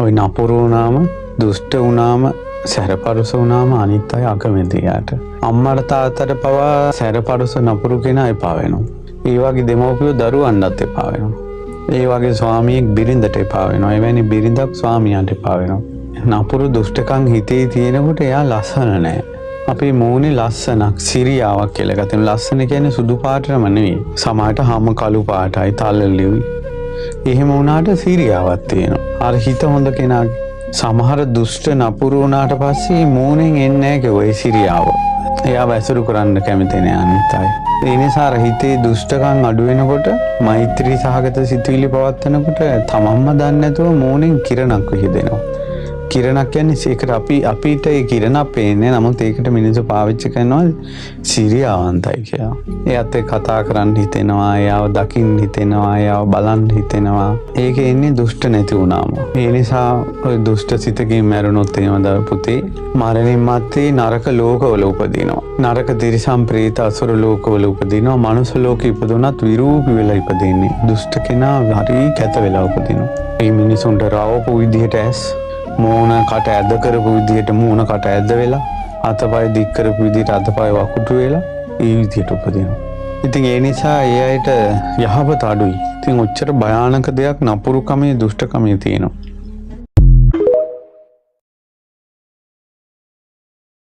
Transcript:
ඔය නපුරු වුණාම, දුෂ්ට වුණාම, සැරපරුස වුණාම අනිත් අය අකමැති යාට. අම්මට තාත්තට පවා සැරපරුස නපුරු කෙනා එපා වෙනවා. ඒ වගේ දෙමව්පියෝ දරුවන්ටත් එපා වෙනවා. ඒ වගේ ස්වාමියෙක් බිරිඳට එපා වෙනවා. එවැනි බිරිඳක් ස්වාමියාට එපා වෙනවා. නපුරු දුෂ්ටකම් හිතේ තියෙනකොට එයා ලස්සන නෑ. අපේ මූණේ ලස්සනක් සිරියාවක් කියලා එකක් තියෙනවා. ලස්සන කියන්නේ සුදු පාටම නෙවෙයි. සමහරට හැම කළු පාටයි තලෙළුයි. එහෙම වුණාට සිරියාවක් තියෙනවා. අර හිත හොඳ කෙනාගේ සමහර දුෂ්ට නපුරු වුණාට පස්සේ මූණෙන් එන්නේ නෑ කිව්වා ඒ සිරියාව. එයාව ඇසුරු කරන්න කැමති නෑ අනිත් අය. ඒ නිසා අර හිතේ දුෂ්ටකම් අඩු වෙනකොට මෛත්‍රී සහගත සිතුවිලි පවත්වනකොට තමන්ම දන්නේ නැතුව මූණෙන් කිරණක් විහිදෙනවා. කිරණක් කියන්නේ ඒකට අපිට ඒ කිරණක් පේන්නේ, නමුත් ඒකට මිනිස්සු පාවිච්චි කරනවා සිරියාවන්තයි කියලා. එයාත් එක්ක කතා කරන්න හිතෙනවා, එයාව දකින්න හිතෙනවා, එයාව බලන්න හිතෙනවා. ඒක එන්නේ දුෂ්ට නැති වුණාම. ඒ නිසා ඔය දුෂ්ට සිතකින් මැරුණොත් එහෙම පුතේ මරණින් මත්තේ නරක ලෝකවල උපදිනවා. නරක තිරිසන් ප්‍රේත අසුර ලෝකවල උපදිනවා. මනුස්ස ලෝකෙ ඉපදුනත් විරූපී වෙලා ඉපදින්නේ. දුෂ්ට කෙනා හරි කැත වෙලා උපදිනවා. මේ මිනිසුන්ට රවපු විදිහට ඇස්, මූණ කට ඇද කරපු විදිහට මූණ කට ඇද වෙලා, අතපය දික් කරපු විදිහට අතපය වකුටු වෙලා ඒ විදිහට උපදිනවා. ඉතින් ඒ නිසා ඒ අයට යහපත අඩුයි. ඉතින් ඔච්චර භයානක දෙයක් නපුරුකමේ දුෂ්ටකමේ තියෙනවා.